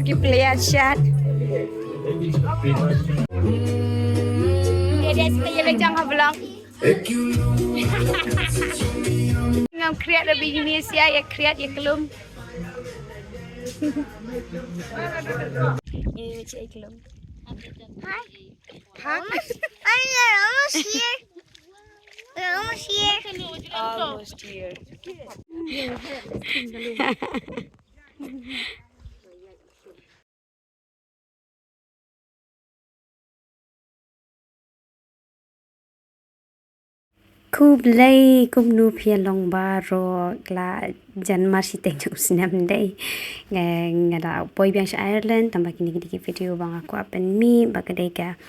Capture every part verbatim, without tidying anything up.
Ki player shot. Dia dia sebenarnya lejang ha vlog. Ngam create da bini sia ya create ya kelum. Ini cik kelum. Hi. Hi. We're almost here. We're almost here. Almost here. Khublei, kumno phi ïa long baroh, la jan mar shiteng jong u snem dei. Nga, nga la poi biang sha Ireland, tang ba kine ki dei ki video ba nga kwah pynmih, ba ka dei ka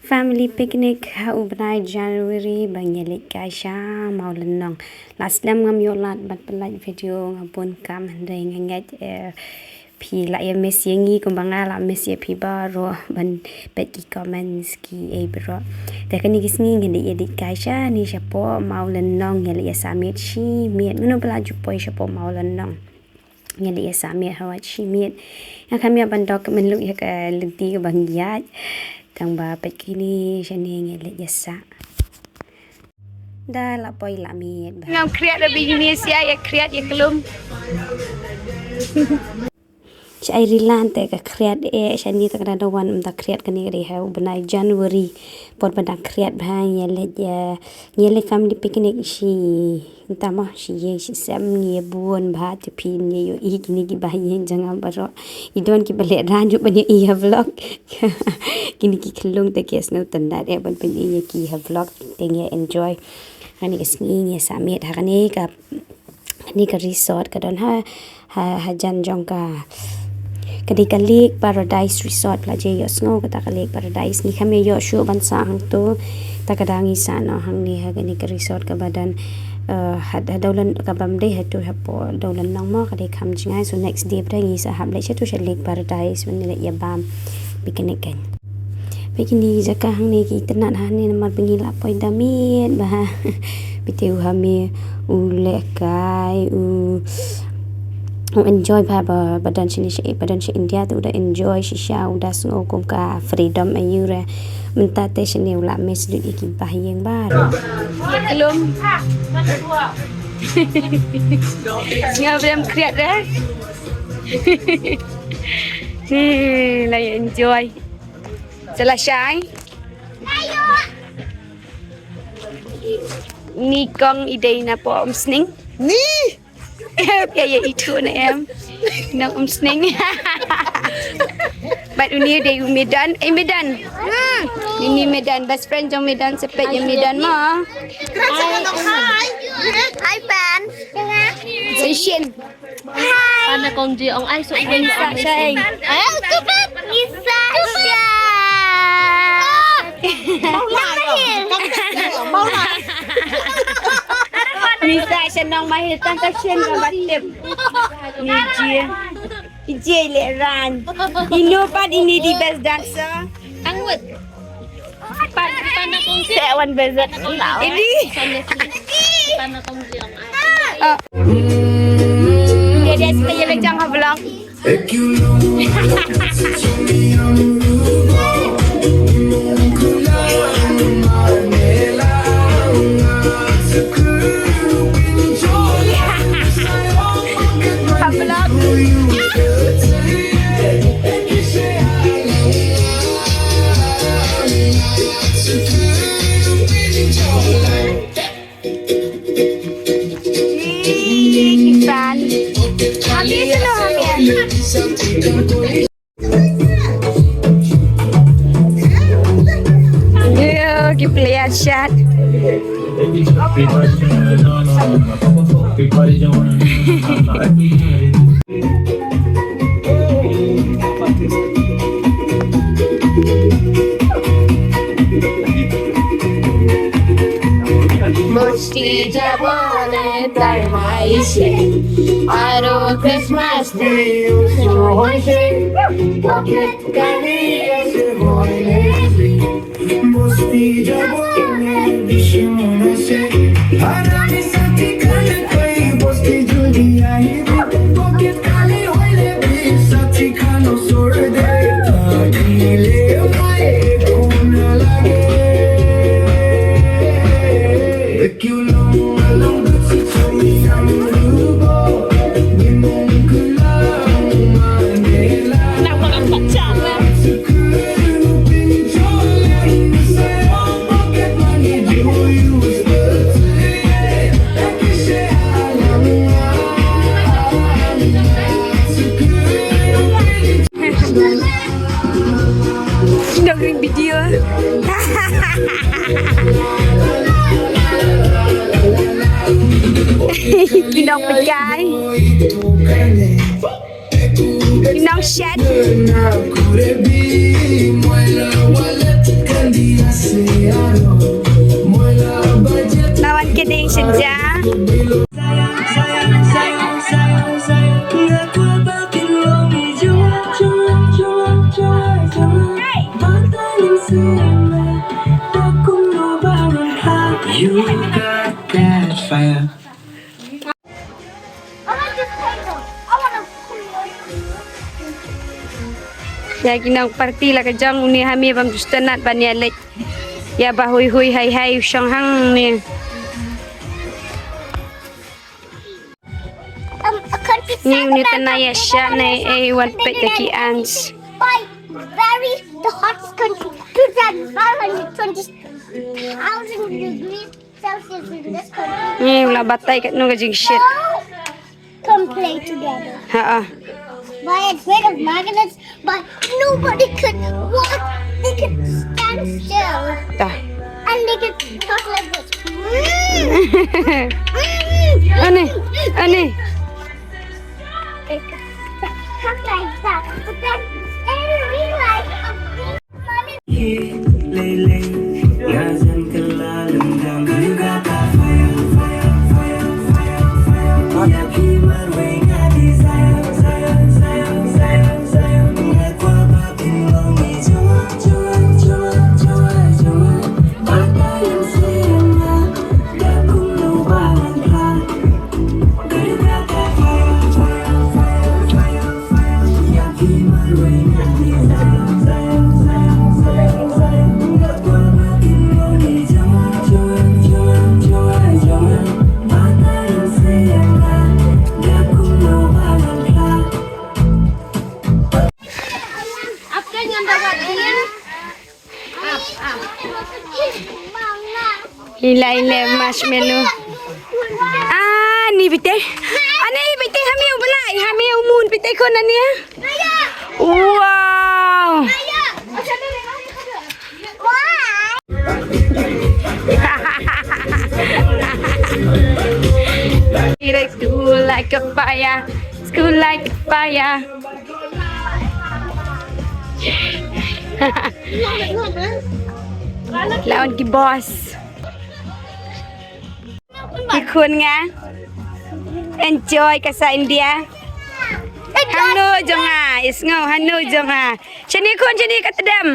family picnic ha u bnai January ba ngi leit kai sha Mawlynnong. La slem ngam ïoh lad ban pynlait video, nga bun kam, hynrei nga ngeit, eh, phi la ïa miss ïa ngi kumba nga la miss ïa phi baroh ban peit ki comments kiei baroh. Te kane ka sngi ngi dei ïa dei kai shane shapoh Mawlynnong, ngi la ïa sah miet shi miet. Mano ba la ju poi shapoh Mawlynnong? Ngi la ïa sah miet, ha wat shi miet. Nga kham ïa ban dok mynluk ïa ka lynti kaba ngi ïaid. Tang ba peit kine shane ngi la ïa sah. Da la poi la miet ba. Ngam create da bini sia ya create ya kelum. Sha ai rilan te ka create eh shane te ka da wan mynta create kane ka dei ha u bnai January. Por ba dang create ba ngi leit ïa, ngi leit family picnic shi, mynta mo shi ïing shi sem ngi bun ba te phin ïohi kine ki ba ïing jong nga baroh. I don ki ba leh ran ju ban ïohi ha vlog. Kine ki khyllung te ki sngewtynnat eh ban pynïohi ïa ki ha vlog te ngi enjoy. Kane ka sngi ngi sah miet ha kane ka, kane ka resort ka don ha, ha, hajan jong ka, ka dei ka Lake Paradise Resort, la je ïohsngew kata ka Lake Paradise. Ngi kham ïa ïoh shuh ban sah hangto. Ta ka dang ngi sah noh hangne ha kane ka resort kaba don, eh, ha, ha Dawlyn, kaba ym dei hato hapoh Dawlynnong mo, ka dei kham jngai. So next day ba dei ngi sa hap leit shato sha Lake Paradise ban leit ïa bam picnic kan. Peit kine ki jaka hangne ki itynnat hangne namar ba ngi la poi da miet ba. Peit te u Hami u lehkai u, u enjoy ba, ba, ba don shane sha, ba don sha India te u da enjoy shisha, u da sngew kum ka freedom aïu re. Mynta te shane u la miss lut ïa ki ba ïing ba. Kelum. Nga blem create re. Ni la enjoy. Sa la shai. Ni kong i dei na poh Umsning. Ni. Ïa, ïa, itu na em. Na Umsning. Bad uni dei u Medan. Eh, Medan. Ni, ni Medan, best friend jong Medan, sepet ïa Medan mo. Hi. Hi, Pan. Session. Pana kong ji ong ai so. Ai, sa shai. Ai, stupid. Isa sha. Nisa sha nong mahir tang ka shin ka batip. Ni ji. Ji le ran. Ino pat ini the best dancer. Angwit. Pan, pana kong ji. Sa wan bezat. Ini. Pana kong ji ong ai. Oh. Dia dia sebenarnya lejang ha vlog. Ha vlog. Ni ki fan. Habis tu, habis. Yo, ki player shot. Musti jabo ne tai mai se. Aro Christmas ni usu hoise. Pocket kani ese hoile. Musti jabo ne bishimuna se. Harami sati kani koi musti jodi ai. Pocket kani hoile bi sati kani. Nongring video. Ki nongpeitkai. Ki nongshet. Lawan kedeng shenja. You got that fire. Ïa ki nong party la ka jong une ha me bam ju sngewtynnat ban ïa leit. Ïa ba hui hui hai hai u shong hangne. Um, a country Ni south une America, tana ïa sha ne e wan peit ïa ki ants. By very the hottest country, two thousand five hundred twenty thousand degrees Celsius in this country. Ni u la batai katno ka jingshit. Come play together. Ha ah. By a grid of magnets, but nobody could walk. They could stand still. Tah. And they could talk like this. Ani, ani. They could talk like that. But then in real life, a big Ila ila marshmallow. Ah, ni bite. Ani bite hami u bala, hami u mun bite ko nani ya. Wow. Direct school like a fire. School like a fire. Lawan ki boss. Ki khun nga. Enjoy ka sa India. Hanu jong nga, is ngo hanu jong nga. Shani khun shani ka tdem.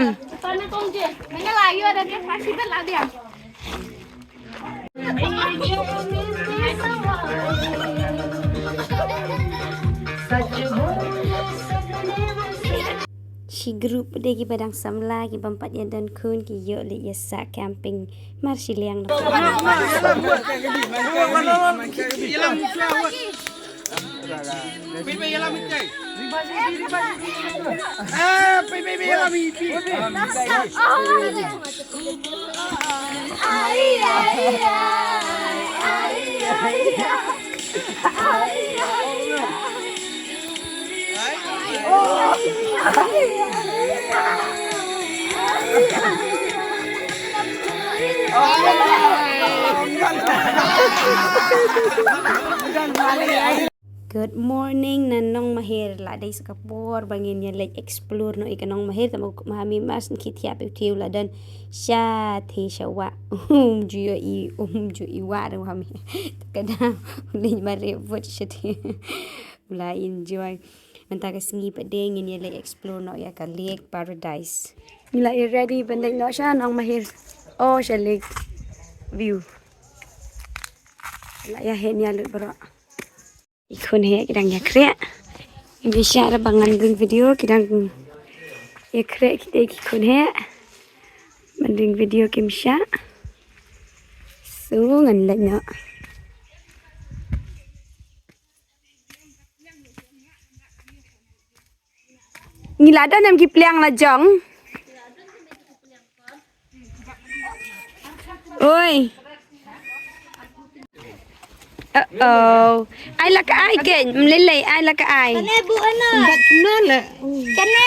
Shi group de ki ba dang samla ki bym pat ïa don khun ki ïoh leit ïa sah camping mar shiliang na. Good morning na Nongmahir. La dei sa ka por ba ngin ïa leit explore noh ïa ka Nongmahir, tang ba ma ha me mas ki thiah phi u thiew la don sha the sha wah. Um ju ïohi, um ju ïohi wah ruh ha me. Ka dang u leit mareh vote sha the. U la enjoy. Mynta ka sngi pat de ngin ïa leit explore noh ïa ka Lake Paradise. Ngi la ïa ready ban leit noh sha Nongmahir. Oh sha lake view. La ïa heh ïa lut baroh. Ki khun hi ki dang ïa khreh. Ngi shah ra ba ngan ring video ki dang ïa khreh kita ki khun heh. Ban ring video kim shah. So ngan leit noh. Ngi la don em ki pliang la jong. Oi. Uh oh. Ai la ka ai ken, mlei lei ai la ka ai. Kane bu ano? Kane.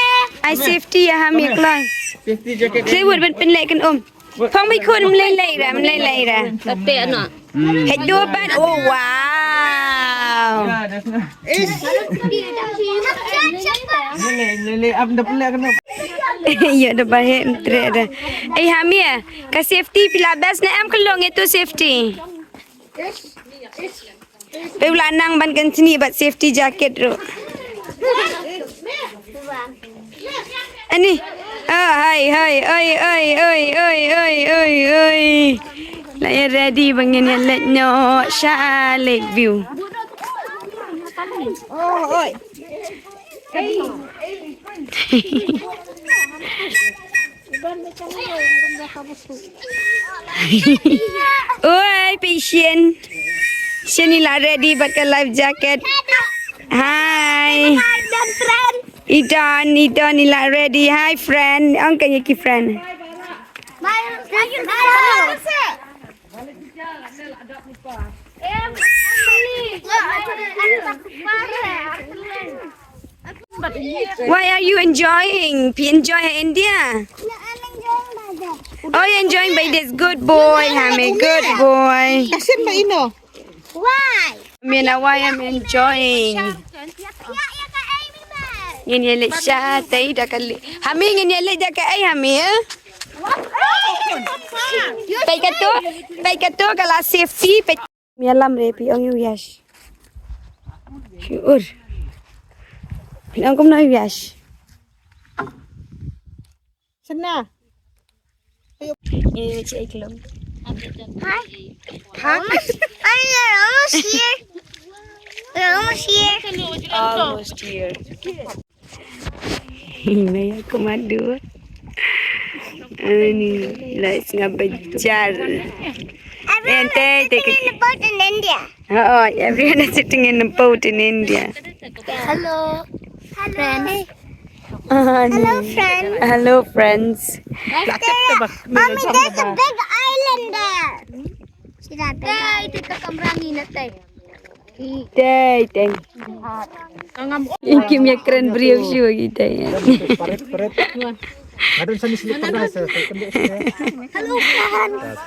Ai safety ya ha mi kloi. Safety jacket. Kewut ban pynlei kan um. Phong mi khun mlei lei ra, mlei lei ra. Kate ano. Hei do ban. Oh wow. Lele, lele, am da pele kena. Ïa da ba heh mtre da. Ei ha mi ka safety phi la best ne em ka long itu safety. Phi la nang ban kan sini bat safety jacket ru. Ani. Ah, hai, hai, oi, oi, oi. La ïa ready ba ngin ïa leit noh sha Lakeview. Oh, oi. Oi, patient. Sini la ready bad ka life jacket. Hi. Hi, dan friend. Idan, idan ila ready. Hi friend. Ang kaya ki friend. Why are you enjoying? Phi enjoy ha India? Oh, you're enjoying by this. Good boy, Hami. Good boy. Kasin ba ino? Why? Mina, why I'm enjoying? Ngin ïa leit sha tei da ka lei. Hami ngin ïa leit da ka ei Hami eh? Peit katu, peit katu ka la safety peit. Mia lam re pi ong yu yash. Shuur. Pi ong kum no yash. Sana. Ini cik iklong. Hi. Hi. Are you almost here? We're almost here. Almost here. Maya komando. Ani, let's ngabajar. Everyone is sitting in the boat in India. Oh, everyone is sitting in the boat in India. Hello. Hello. Hello, friends. Hello, friends. Mommy, there's a big island there. See that big island? Tei, tei. Ikim ya keren briew shu kita ya. Paret, paret. Ngadon sani sini pernah saya. Hello, friends.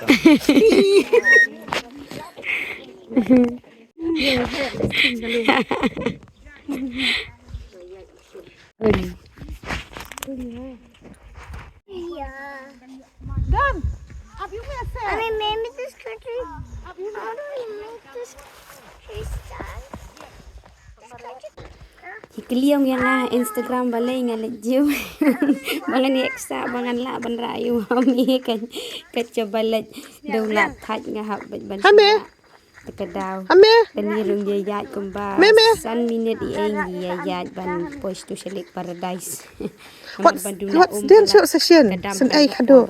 Done. Have you made a sale? I mean, maybe this country. Have you made a sale? How do we make this country stand? Ki kylli ong ïa nga Instagram balei nga leit jiw. Ba ngan ïa ksa ba ngan lah ban rah ïa u Hami kan ka cha ba leit dong lah thait nga hap ban ban. Hami. Te ka daw. Ame. Kani rung ïa ïaid kumba. Me, me. San minit i eng ïa ïaid ban poi sha tu sha Lake Paradise. What's, what's dancer session? San ai khado.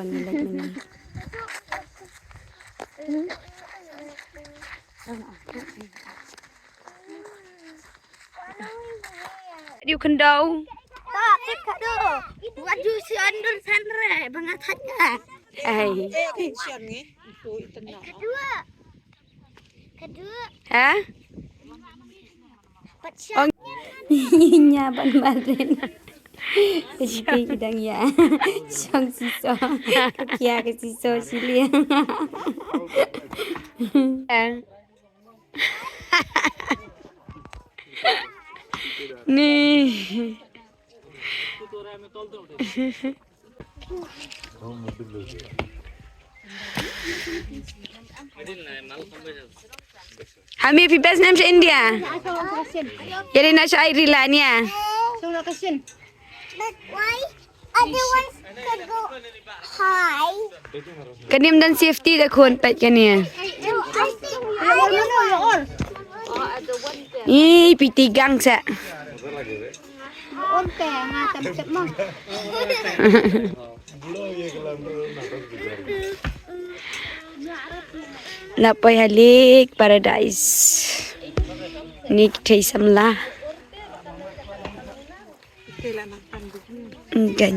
Diu khado. Wat ju si andur san re ba nga thait nga. Ai. Khado. Ha? Ong nya ban marin. Kiti kidang ya. Shong siso. Kia ke siso sili. Ni. Hami phi best name sha India. Yari na sha ai rila nia. But why other ones could go high? Kanim dan safety da khun pet kania. Ih piti gang sa. Ong ke nga tam cep mo. Na poi ha Lake Paradise. Ni ki thei samla. Ngan.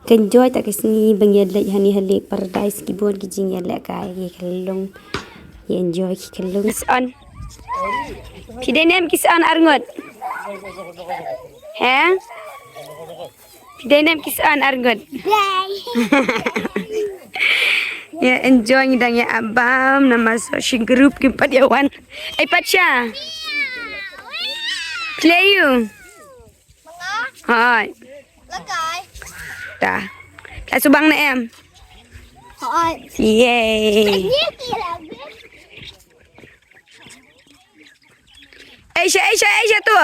Ka enjoy ta ka sngi ba ngi ïa leit hani ha Lake Paradise, ki bun ki jingïalehkai, ki khyllung. Ïa enjoy ki khyllung. Kisan. Phi dei nem kisan arngut? He? Phi dei nem kisan arngut? Ïa enjoy, ngi dang ïa ap bam namar sa shi group kim pat ïa wan. Ai pat sha. Play you. Hoi. Lakai. Ta. Ka subang na em. Hoi. Yay. Ni ki la. Ei sha, ei sha, ei sha tu.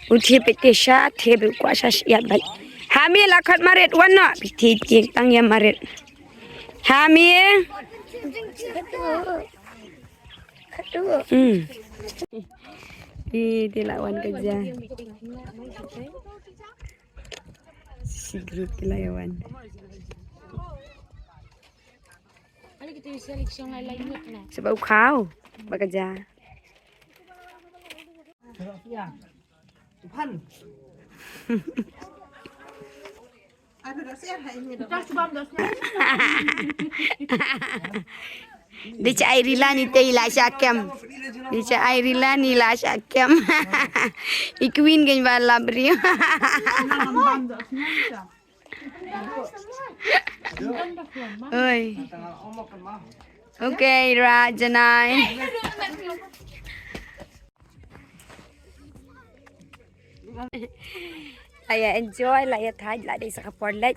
U thie pete sha, thie be kwa sha sia bat. Hami la khat marit wan no. Pete tieng tang ïa marit. Hami. Hmm. Di, di la wan ka ja. Shi group ki la ïa wan. Sha ba u khaw ba ka ja. Di cha ai rila ni te ila sha kem. Di cha ai rila ni la sha kem. I queen kan ba labri. Oi. Okay, Rajanai. La ïa enjoy, la ïa thait, la dei sa ka por leit.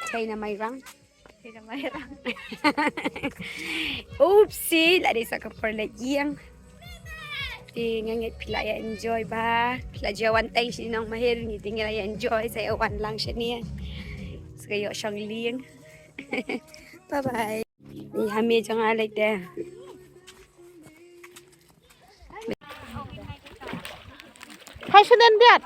China mai rang. China mai rang. Oopsie, la dei sa ka por leit ïeng. Te nga ngeit phi la ïa enjoy ba. Phi la ïa wan tang shi nong mahir ngi te ngi la ïa enjoy sa ïa wan lang shane. Sa ka ïoh shong lieng. Bye bye. Ni hami jong alai te. Hai senen biat.